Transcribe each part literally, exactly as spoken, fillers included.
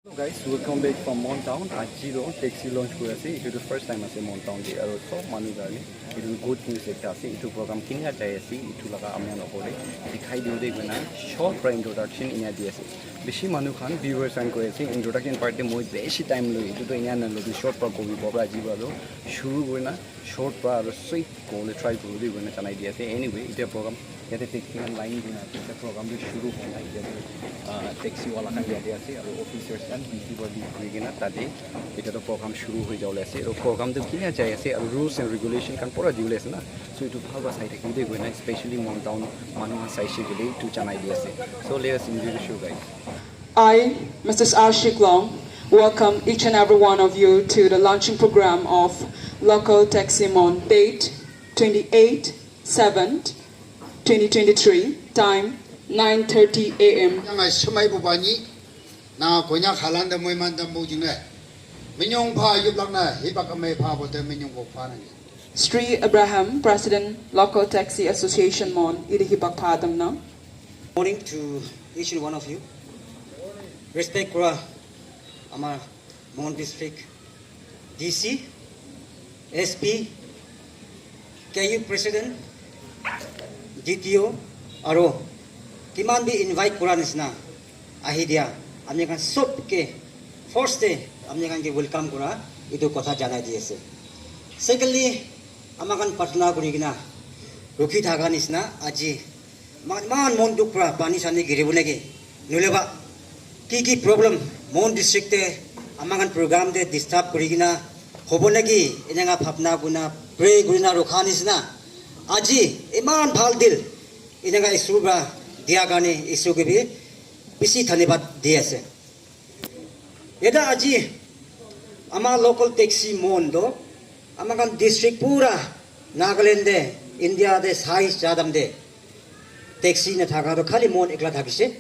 Hello guys, welcome back from Mon Town. Aji to taxi launch kuri ase. Itu to first time ase Mon Town te. Aru sob manu karne itu good news ekta ase. Itu program kinika jai ase, itu laga ami khan opor te dikhai dibo de koina short pra introduction enia di ase. Bishi manu khan viewers khan koi ase. Introduction part te moi bishi time loi. Itu to enia na loi short pra kobi pabo aji pra to shuru kurina short pra aru sweet kobole try kuru de koina janai di ase. Anyway, itu program yate taxi khan line kurina ase. Program tu shuru hobo na yate, ah, taxi wala khan yate ase aru officers khan busy body kuri kena tate etia tu program shuru hoi jabole ase. Aru program tu kinika jai ase aru rules and regulation khan pura dibole ase na. So itu bhal para sai thaki de koina, especially Mon Town manu khan saishe koile itu janai di ase. So let us enjoy the show, guys. I, Missus Ashik Long, welcome each and every one of you to the launching program of Local Taxi Mon, date twenty-eight seven twenty twenty-three, time nine thirty a m. Yang ai semai bu bani na konya khalan da moi man da mo jing le. Minyong pha yup lak na hi ba ka mai pha bo te minyong ko pha na ni. Sri Abraham, President, Local Taxi Association Mon, idi hi ba pha dam na. Morning to each and one of you. Respect kura ama Mon District D C, S P, K U President, D T O, aro kiman bi invite kura nisna ahi dia, ami khan sob ke first te ami khan ke welcome kura, etu kotha janai di ase. Secondly, ama khan pratna kuri kena rukhi thaka nisna aji Iman, iman mon dukh pra pani sani giribo naki? Nule ba ki ki problem Mon district te ama khan program te disturb kuri kena hobo naki? Eneka bhabna kurina pray kurina rukha nisna. Aji iman bhal dil eneka Isor pra dia karne Isor ke bi bishi dhanyabad di ase. Yate aji ama local taxi Mon toh ama khan district pura Nagaland te, India te, sai jadam te taxi nathaka toh khali Mon ekla thakise.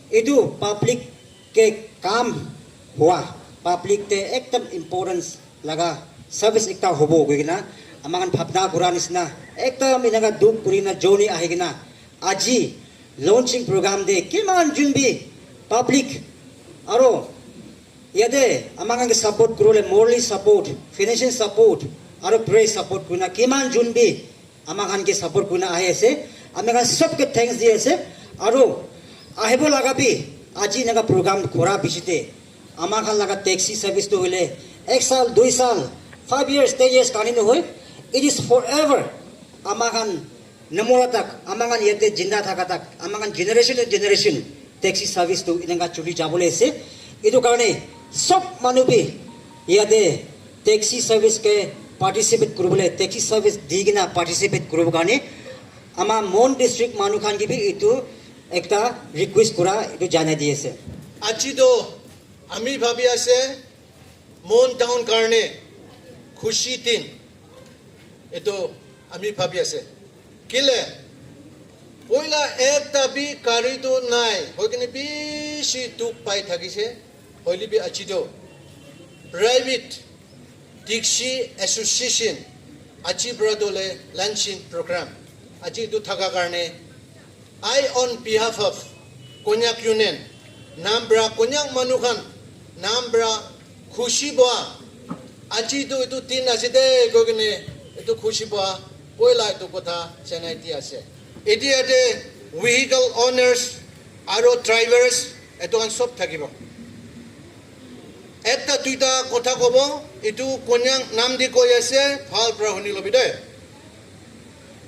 Etu public ke kam hua, public te ekdam importance laga service ekta hobo koi kena ama khan bhabna kura nisna ekdam eneka dukh kuri na journey ahi kena aji launching program te kiman jun bi public aro yate ama khan ke support kuribole morally support, financial support aro prayer support kurina kiman jun bi ama khan ke support kurina ahi ase. Ami khan sob ke thanks di ase aro ahibo laga bi aji eneka program kura bishi te ama khan laga taxi service tu hoile ek sal, dui sal, five years, ten years karne nohoi, it is forever. Ama khan namora tak, ama khan yate jinda thaka tak, ama khan generation to generation taxi service tu eneka chuli jabole ase. Etu karne sob manu bi yate taxi service ke participate kuribole, taxi service di kena participate kuribo karne ama Mon district manu khan ke bi etu ekta request kura etu janai di ase. Aji toh ami bhabi ase Mon town karne khushi din. Etu ami bhabi ase. Kile? Poila ekta bi gari tu nai. Hoi kene bishi dukh pai thakise. Hoile bi aji tu private taxi association aji pra tu le launching program. Aji tu thaka karne I, on behalf of Konyak Union, nam pra Konyak manu khan, nam pra khushi boa. Aji tu etu din ase de, koi kene etu khushi boa, poila etu kotha janai di ase. Etia te vehicle owners aro drivers etu khan sob thakibo. Ekta duita kotha kobo, etu Konyak nam di koi ase, bhal pra huni lobi de.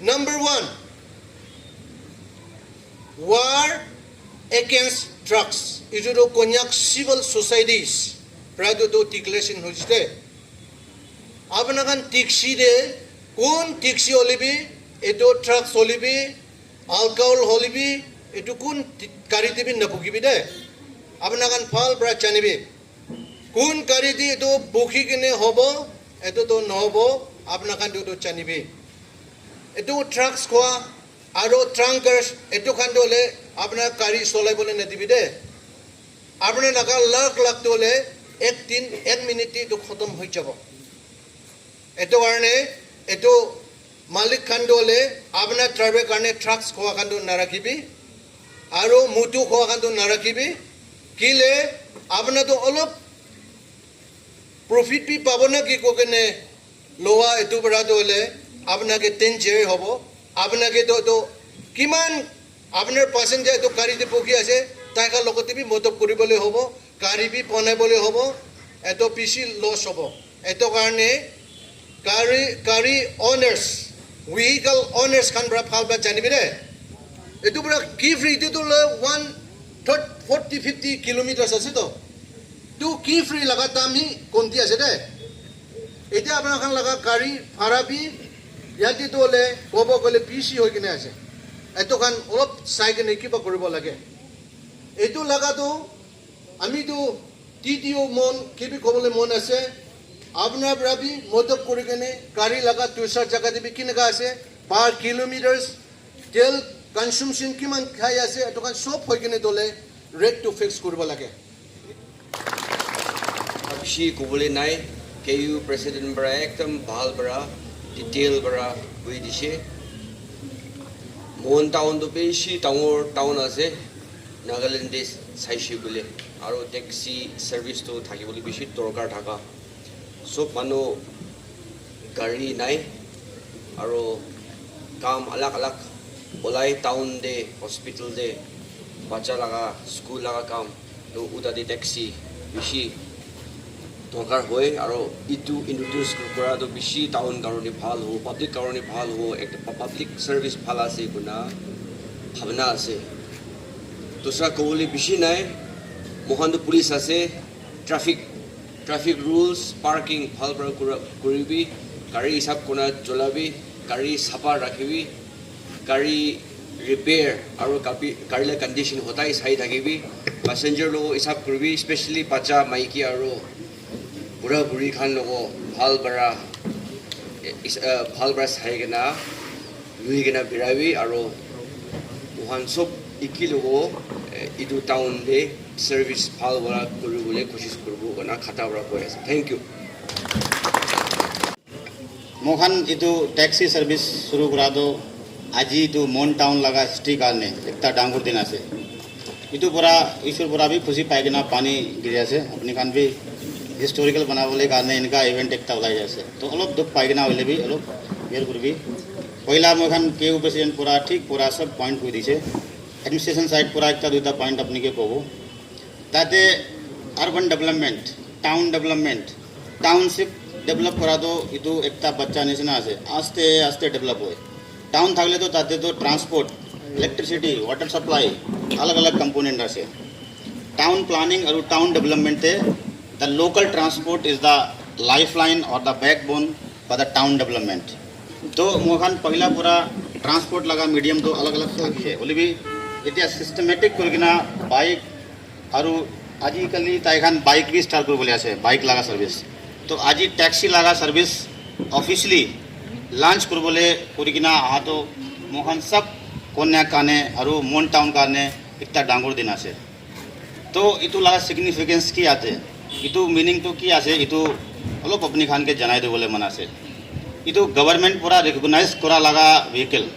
Number one, war against drugs. Etu tu Konyak civil societies pra tu tu declaration hoise de. Apuna khan taxi de, kun taxi hole bi, etu drugs hole bi, alcohol hole bi, etu kun ti-, gari te bi nabuki bi de. Apuna khan bhal pra janibi. Kun gari te etu bukhi kene hobo, etu tu nohobo, apuna khan tu tu janibi. Etu drugs khwa, aro drunkards, etu khan tu hole apuna gari solai bole nadibi de. Apuna laga lakh lakh tu hole ek din, ek minute te tu khotom hoi jabo. Etu karne, etu malik khan tu hole apuna driver karne drugs khwa khan tu narakhibi. Aro mutu khwa khan tu narakhibi. Kile apuna tu olop profit bi pabo na ki kokene lowa etu para tu hole apuna ke ten jere hobo. Apuna ke to to kiman apunar passenger etu gari te bohi ase, tai khan logote bi modot kuribole hobo, gari bi banai bole hobo, etu bishi loss hobo. Etu karne gari, gari owners, vehicle owners khan para bhal para janibi de. Etu para Kiphire etu tu le one thirty, forty, fifty kilometers ase to. Tu Kiphire laga dam hi komti ase de. Etia apuna khan laga gari bhara bi yate tu le kobo kole bishi hoi kene ase. Etu khan olop sai kene kiba kuribo lage. Etu laga tu ami tu T D O mon kibi kobole mon ase. Apuna para bi modot kuri kene gari laga dusra jaga te bi kineka ase, per kilometers, tel consumption kiman khai ase, etu khan sob hoi kene dole rate to fix kuribo lage. Bishi kobole nai, K U president para ekdam bhal para detail para koi dise. Mon town tu bishi dangor town ase Nagaland te saise koile, aro taxi service tu thaki bole bishi dorkar thaka. Sob manu gari nai, aro kam alag alag olai, town te, hospital te, bacha laga school laga kam to uta te taxi bishi dorkar hoi, aro etu introduce kora to bishi town karone bhal hobo, public karone bhal hobo, ekta public service bhal ase koina bhabna ase. Dusra kobole bishi nai, moikhan to police ase, traffic, traffic rules, parking bhal para kura, kuribi, gari hisab kurna cholabi, gari sapha rakhibi, gari repair aro kabi, gari la condition hodai sai thakibi, passenger logo hisab kuribi, especially bacha, maiki aro bura buri khan logo bhal para, eh, is-, eh, bhal para sai kena lui kena birabi, aro moikhan sob eki logo, eh, etu town te service bhal para kuri bole koshish kuribo koina khata para koi ase. Thank you. Moikhan etu taxi service shuru kura tu aji etu Mon town laga history karne ekta dangor din ase. Etu para Ishwar para bi khushi pai kena pani giri ase. Apni khan bi historical banabole karne enika event ekta ulai ase. To olop dukh pai kena hoile bi olop bear kuribi. Poila moikhan K U president para thik pura sob point koi dise. Administration side para ekta duita point apni ke kobo. Tate urban development, town development, township develop kora tu etu ekta bacha nisina ase. Aste aste develop hoi. Town thakile tu tate tu transport, electricity, water supply, alag alag component ase. Town planning aru town development te the local transport is the lifeline or the backbone for the town development. To moikhan pahila pura transport laga medium to alag alag thakise. Hoile bi etia systematic kuri kena bike aru aji kali tai khan bike bi start kuri bole ase, bike laga service. To aji taxi laga service officially launch kuri bole kuri kena aha to moikhan sab Konyak karne aru Mon town karne ekta dangor din ase. To etu laga significance ki ase? Etu meaning to ki ase? Etu olop apni khan ke janai dibole mon ase. Etu government pura recognize kora laga vehicle,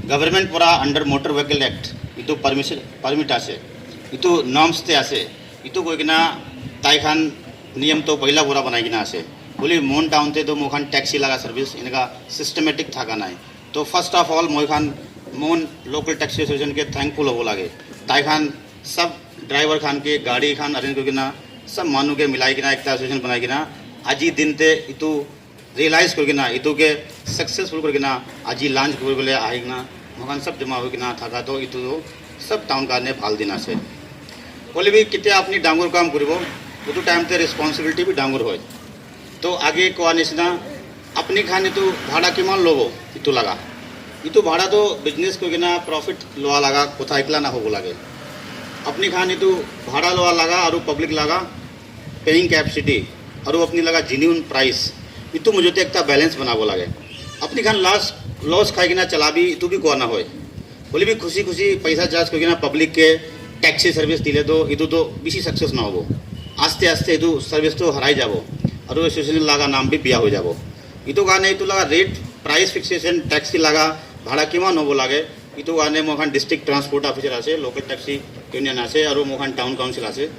government pura under Motor Vehicle Act etu permission, permit ase, etu norms te ase. Etu koi kena tai khan niyam to pahila pura banai kena ase. Hoile Mon town te to moikhan taxi laga service eneka systematic thaka nai. To first of all moikhan Mon local taxi association ke thankful hobo lage. Tai khan sab driver khan ke gari khan arrange kuri kena sab manu ke milai kena ekta association banai kena aji din te etu realize kuri kena etu ke successful kuri kena aji launch kuri bole ahi kena moikhan sab jama hoi kena thaka to etu sab town karne bhal din ase. Hoile bi ketia apni dangor kam kuribo, etu time te responsibility bi dangor hoi. To age koa nisina apni khan etu bhara kiman lobo etu laga, etu bhara to business koi kena profit loa laga kotha ekla na hobo lage. Apni khan etu bhara loa laga aru public laga paying capacity aru apni laga genuine price, etu mujhe te ekta balance banabo lage. Apni khan last loss khai kena chalabi etu bi koa na hoi. Hoile bi khushi khushi paisa charge kuri kena public ke taxi service dile to etu to bishi success na hobo. Aste aste etu service to harai jabo aru association laga naam bi biya hoi jabo. Etu karne etu laga rate, price fixation, taxi laga bhara kiman hobo lage, etu karne moikhan district transport officer ase, local taxi Union ase aru moikhan town council ase,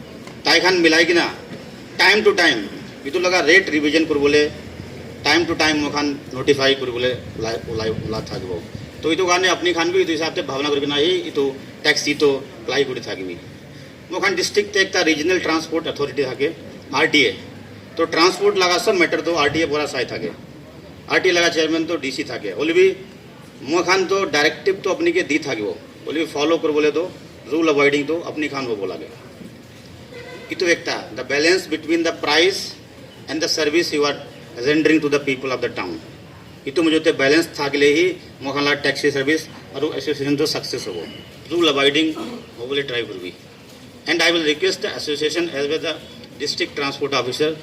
tai khan milai kina time to time itu laga rate revision kuribole time to time moikhan notify kuribole ulai ulai ula thakibo. To itu karne apni khan bi itu hisab te bhabna kuri kina ei itu taxi to apply kuri thakibi. Moikhan district te ekta regional transport authority thake, R T A. To transport laga sab matter to R T A pura sai thake. R T A laga chairman to D C thake. Hoile bi moikhan to directive to apni ke di thakibo. Hoile bi follow kuribole to rule abiding to apni khan hobo lage. Itu ekta, the balance between the price and the service you are rendering to the people of the town. Itu mojote balance thakile hi moikhan la taxi service aru association to success hobo. Rule abiding hobole try kuribi. And I will request the association as well the district transport officer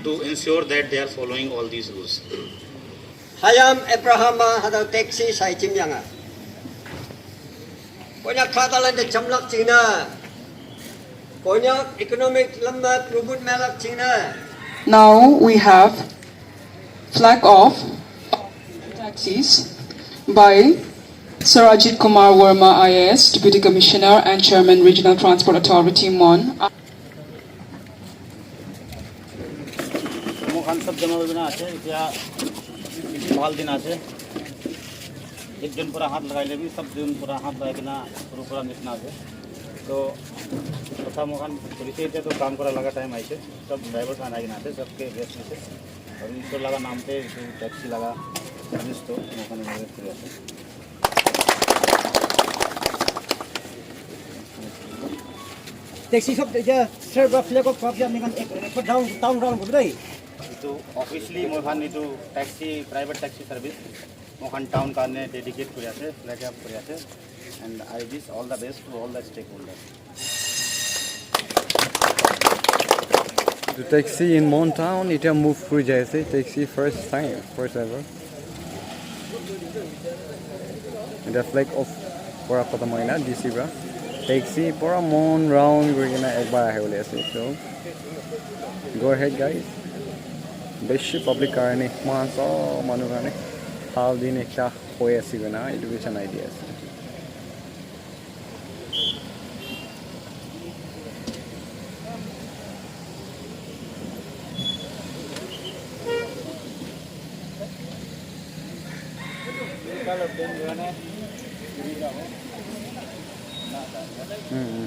to ensure that they are following all these rules. Hayam Abraham a hadau taxi sai chim yanga. Konya khata lan de chamlak chingna. Konya economic lamma prubut melak chingna. Now we have flag off taxis by Sir Ajit Kumar Verma, I A S, Deputy Commissioner and Chairman, Regional Transport Authority, Mon. Moikhan sab jama hoi kena ase, itya bishi bhal din ase. Ekjon pura hath lagai le bi, sab jon pura hath lagai kena suru kura nishina ase. To, kotha moikhan police itya to kam kura laga time aise, sab driver khan ahi kena ase, sabke rest dise. Aru Ishwar laga naam te etu taxi laga service to moikhan inauguration kuri ase. Taxi sob etia sir pra flag off kora piya ami khan ek, ek baar down, town round kuri dai. Etu officially moikhan etu taxi, private taxi service moikhan town karne dedicate kuri ase, flag off kuri ase. And I wish all the best to all the stakeholders. The taxi in Mon Town, itya move kuri jai ase. Taxi first time, first ever. Itya flag off kora khatam hoina D C pra taxi pura Mon round kuri kena ekbar ahi bole ase. So, go ahead, guys. Beshi public karne, moikhan sob manu karne bhal din ekta hoi ase koina etu bi janai di ase. Hmm, hmm.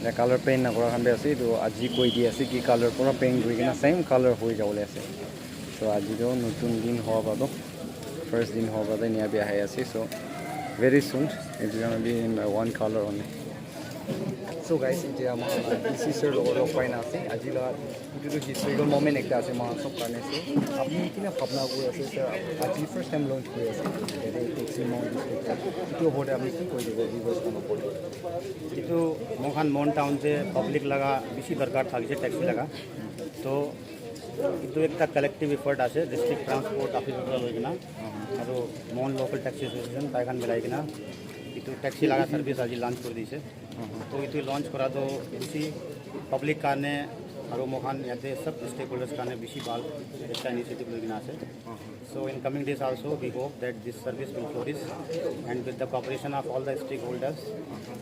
Ya, color paint na kora khan bi ase, etu aji koi di ase ki color pura paint kuri kena same color hoi jabo le ase. So, aji toh notun din howa para toh, first din howa para toh enia bi ahi ase. So, very soon, it's gonna be in, uh, one color only. So guys, itya moi D C sir logot log pai na ase. Aji la etu tu historical moment ekta ase, moi sob karne ase. Apni kina bhabna kuri ase sir? Aji first time launch kuri ase yate taxi Mon district te. Etu opor te apni ki koi dibo viewers khan opor te? Etu moikhan Mon town te public laga bishi darkar thakise taxi laga. To etu ekta collective effort ase district transport office para loi kena aru Mon local taxi association tai khan milai kena etu taxi laga service aji launch kuri dise. To etu launch kora toh bishi public karne aru moikhan yate sab stakeholders karne bishi bhal ekta initiative loi kena ase. So in coming days also, we hope that this service will flourish, and with the cooperation of all the stakeholders,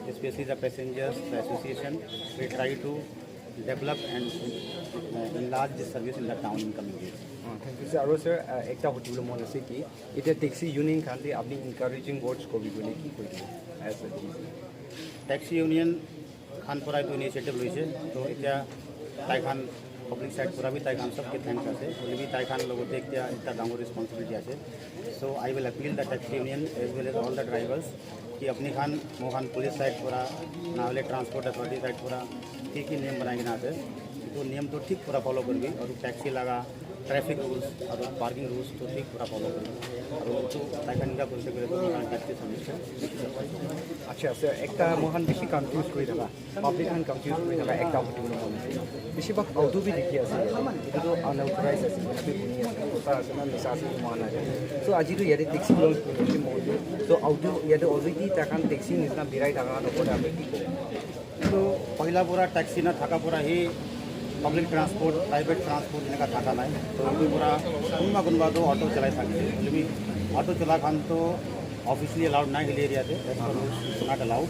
especially the passengers, the association, we try to develop and, uh, enlarge this service in the town in coming days. Oh, thank you, sir. Aru sir, uh, ekta hudi bole mon ase ki, itya taxi union khan te apni encouraging words kobi bole ki koi dibo? As a G C. Taxi union khan pura etu initiative loise, to itya tai khan public side pura bi tai khan sob ke thanks ase, hoile bi tai khan logot te ekta, ekta dangor responsibility ase. So I will appeal the taxi union as well as all the drivers ki apni khan, moikhan police side pura, na hole transport authority side pura ki ki niyam banai kena ase, etu niyam to thik pura follow koribi, aru taxi laga traffic rules aru parking rules to thik pura follow koribi, aru etu tai khan eneka korise koile to moikhan taxi service to bishi supply koribo. Acha sir, ekta moikhan bishi confuse kuri thaka, public khan confuse kuri thaka ekta hudi bole mon ase. Bishi bhag auto bi dikhi ase, etu to unauthorized ase, etu bi huni ase, sota ase na misa ase etu moikhan nai jane. So aji to yate taxi launch kuri ase Mon te. So auto yate already tai khan taxi nisna birai thaka khan opor te apni ki kobo? To pahila pura taxi na thaka pura hi public transport, private transport eneka thaka nai. To etu pura kunba kunba to auto cholai thakise. Hoile bi auto chola khan to Officially allowed nai, hill area te, as per rules it's not allowed.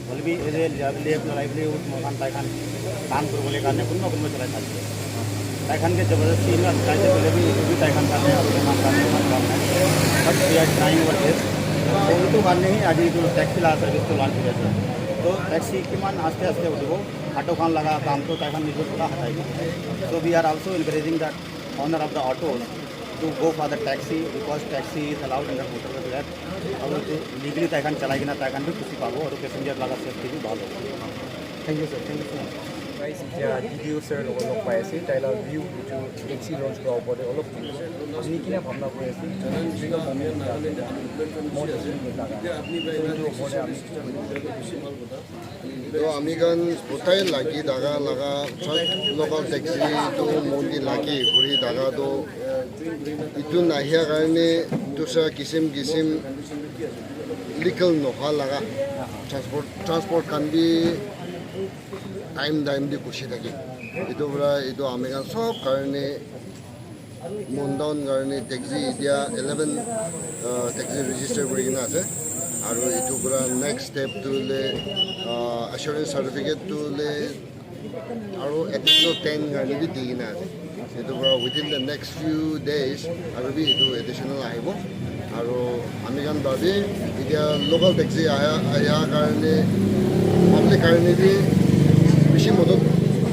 Hoile bi as a livelihood, livelihood moikhan tai khan kaam kuribole karne kunuba kunuba cholai thakise. Tai khan ke jabardasti ena uthai se koile bi etu bi tai khan karne apni khan karne iman kaam nai. But we are trying our best. To etu karne hi aji etu taxi la service to launch kuri ase. To taxi kiman aste aste uthibo, auto khan laga kaam to tai khan nijor pura hatai dibo. So we are also encouraging that owner of the autos to go for the taxi, because taxi is allowed under motorway act. Aru etu legally tai khan chalai kena tai khan bi khushi pabo aru passenger laga safety bi bhal hobo. Thank you, sir. Thank you so much. Guys, etia D T O sir logot log pai ase, tai la view etu taxi launch kura opor te olop apni kina bhabna kuri ase? Etu moment ekta ase. Moi etu opor te apni To ami khan botai lagi daga laga tra- local taxi tu mon di lagi kuri daga tu itu nahia karne dusra kisim kisim legal noha laga transport transport khan bi time time di kushi thaki. Itu pura itu ami khan sob karne Mon down karne taxi etia eleven uh, taxi register kuri kena ase. Aru etu pura next step tu le uh, assurance certificate tu le aru additional ten karne bi di kena ase. Etu pura within the next few days aru bi etu additional ahibo. Aru ami khan bhabi etia local taxi aya aya karne public karne bi bishi modot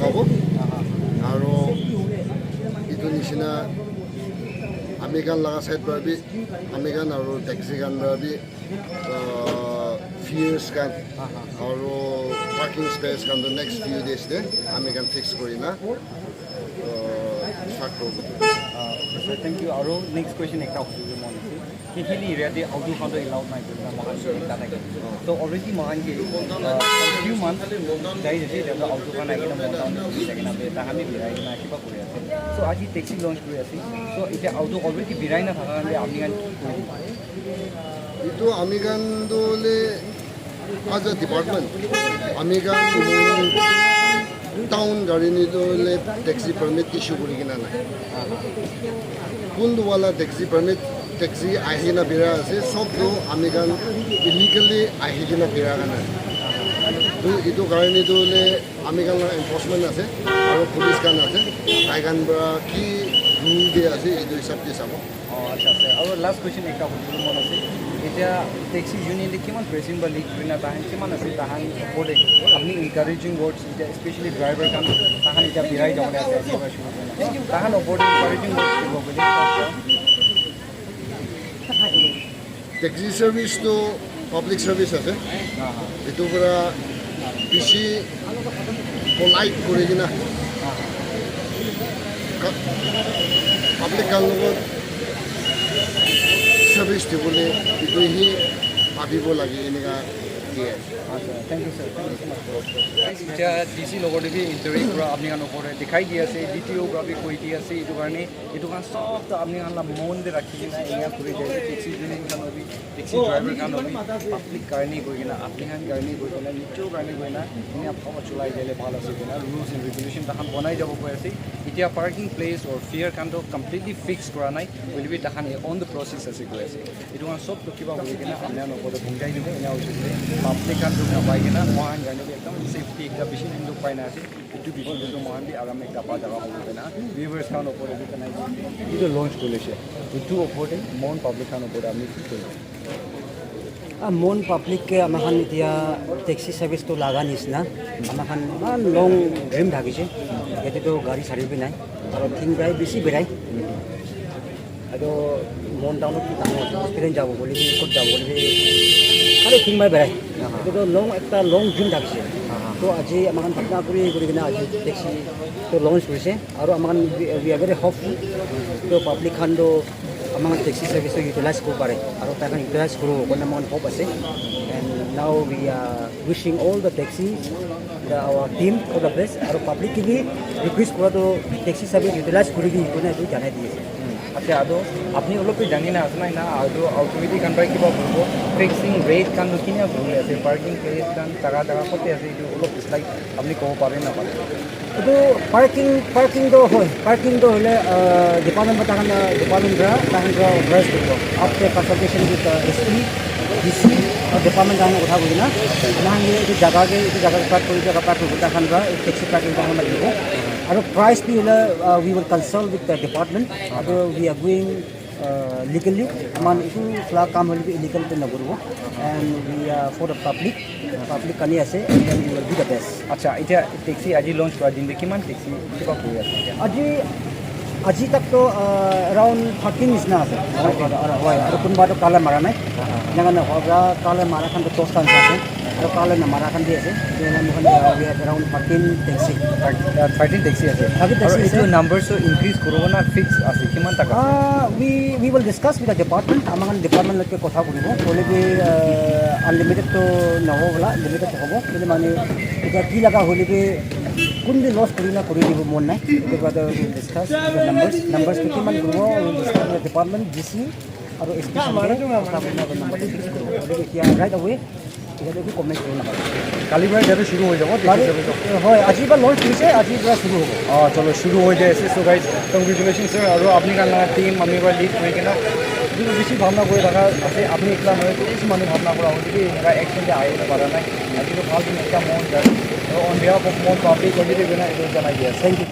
pabo. Aru etu nishina ami khan laga side para bi ami khan aru taxi khan para bi uh, fees khan aru parking space khan tu next few days te ami khan fix kuri na uh, start kuri bo. Uh, okay, sir, thank you. Aru next question ekta hudi mon ase. Ki hilly area te auto khan to allowed nai kuri na mohan ke ekta nai. So already mohan ke uh, few months jai jai jai auto khan ahi na mon down kuri thaki na be ta hami birai na kiba kuri ase. So aji taxi launch kuri ase. So etia auto already birai na thaka khan ke apni khan ki kuri dibo? Itu ami khan tu le as a department ami khan town gari ni tu le taxi permit issue kuri kena nai. Kundu wala taxi permit taxi ahi na bira ase sob tu ami khan illegally ahi kena bira kana. Tu itu karne tu le ami khan la enforcement ase aru police khan ase tai khan para ki rule dia ase itu hisab te sabo. Oh, acha, acha. Aru last question ekta hudibole mon ase. Etia taxi union te kiman pressing ba lead kuri na tahan kiman ase tahan opor te apni encouraging words etia especially driver khan tahan etia birai jabo le ase. Tahan opor te encouraging words dibo bole. Taxi service tu public service ase. Itu pura bishi polite kuri kena ka- public khan logot service dibole itu hi bhabibo lage eneka diye. Acha, thank you, sir. Thank you so much, bro. Guys, etia D C logot te bi interview pura apni khan opor te dikhai di ase, D T O pura bi koi di ase, itu karne itu khan sob ta apni khan la mon te rakhi kena enika kuri jai ase, taxi union khan hobi, taxi driver khan hobi, public karne koi kena, apni khan karne koi kena, nijo karne koi kena, enika bhal cholai jai le bhal ase koi kena, rules and regulation ta khan banai jabo koi ase. Etia parking place or fare khan to completely fix kura nai, hoile bi ta khan on the process ase koi ase. Etu khan sob tu kiba hoi kena apni khan opor te punjai dibo, ena hoise koile public khan tu napai kena moi khan karne bi ekdam safety ekta bishi din tu pai na ase. Etu bishi din tu moi khan bi aram ekta pa jaga hobo kena viewers khan opor te bi kena etu launch kuri se. Etu opor te moi khan public khan opor te ami ki koi Ah, mon public ke ama khan etia taxi service tu laga nisna ama khan iman long dream thakise. Yate tu gari sari bi nai, aro thing bai bishi berai. Aru mon town ki dangor hospital jabo koile bi, kot jabo koile bi, khali thing bai berai. Etu tu long ekta long dream thakise. To aji ama khan bhapna kuri kuri kena aji taxi to launch kurise. Aru ama khan we, we are very hopeful. To public khan to ama khan taxi service to utilize kuribo pare. Aru tai khan utilize kuribo koina ama khan hope ase. And now we are wishing all the taxi, the, our team all the best. Aru public ke bi request kura to taxi service utilize kuribi koina etu janai di ase. Acha, ado apni olop bi jani na ase na, na ado authority khan para kiba kuribo, fixing rate khan to kina kuri ase, parking place khan jaga jaga kote ase, etu olop dislike apni kobo pare na pare? Etu parking, parking to hoi, parking to hoile, ah, department para takhan, ah, department para takhan para authorize kuribo. After consultation with, ah, S P, D C aru department khan kotha koi kena, etu jaga ke, etu jaga ke park kori, jaga park kori kena khan para taxi parking khan mati dibo. Aru price bi hoile, uh, we will consult with the department. Aru we are going, uh, legally. Aman etu flag kam hoile bi illegal te nakoribo. And we are for the public. Public kani ase, and then we will do the best. Acha, etia taxi aji launch kora din te kiman taxi kiba kuri ase etia? Aji, aji tak to, uh, around thirteen nisna ase. Aru, aru, aru, aru kunba to color mara nai. Enaka na howa para color mara khan to dos khan ase. Aru color na mara khan bi ase. Etu hoina moi khan, uh, we have around thirteen taxi. Thir-, uh, thirteen taxi ase. Thirteen taxi ase. Aru etu numbers to increase kuribo na fix ase? Kiman tak ase? Ah, we, we will discuss with the department. Aman khan department loi kotha kuribo. Hoile bi, uh, unlimited to nahobo la, limited to hobo. Kile mane, etia ki laga hoile bi, kun bi loss kuri na kuri dibo mon nai. Etu kotha we will discuss the numbers. Numbers to kiman kuribo, we will discuss with the department, D C, aru S P khan ke kotha kurina etu number to fix kuribo. Hoile bi etia right away, etia to ekku comment kuribo napare. Kali para etia to shuru hoi jabo, kali, taxi service to. Hoi, aji para launch hoise, aji para shuru hobo. Ah, chalo, shuru hoi jai ase. So guys, congratulations sir, aru apni khan laga team ami para lead kuri kena etu bishi bhabna kuri thaka ase, apni ekla nohoi, bishi manu bhabna kura hoile bi eneka action te ahi na para nai. Aji to bhal din ekta mon jai. So on behalf of Mon public, koine de koi na etu janai di ase. Thank you.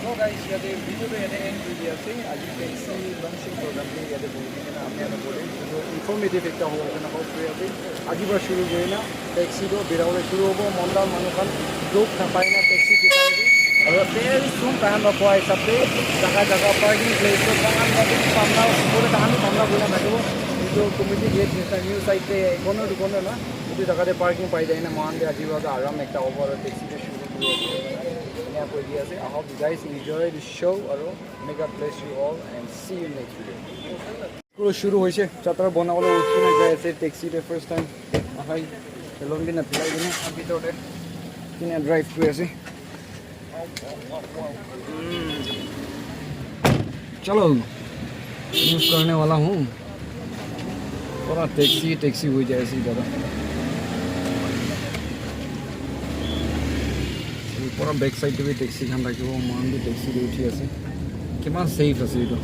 So guys, yate video to yate end kuri di ase. Aji taxi launching program te yate bohi kena apni khan kore. Etu informative ekta hobo kena hope kuri ase. Aji para shuru kuri na taxi to bira bole shuru hobo. Mon khan manu khan dukh napai na taxi bikai di. Aru very soon tahan para koa hisab te jaga jaga parking place to tahan para bi samna kore, tahan bi samna kuri na thakibo. Etu community gate nisna new side te corner to corner na. Etu jaga te parking pai jai na moikhan ke aji para aram ekta hobo aru taxi te shuru kuri ase. Enika koi di ase. I hope you guys enjoy the show aru may God bless you all and see you next video. Pura shuru hoise, chatra bona wala uthi na jai ase, taxi te first time ahai, salon bi na pilai kena, bhitor te kena drive kuri ase. Chalo, use karne wala hu. Pura taxi, taxi hoi jai ase etia toh. Pura back side te bi taxi khan thakibo, moikhan bi taxi te uthi ase. Kiman safe ase etu.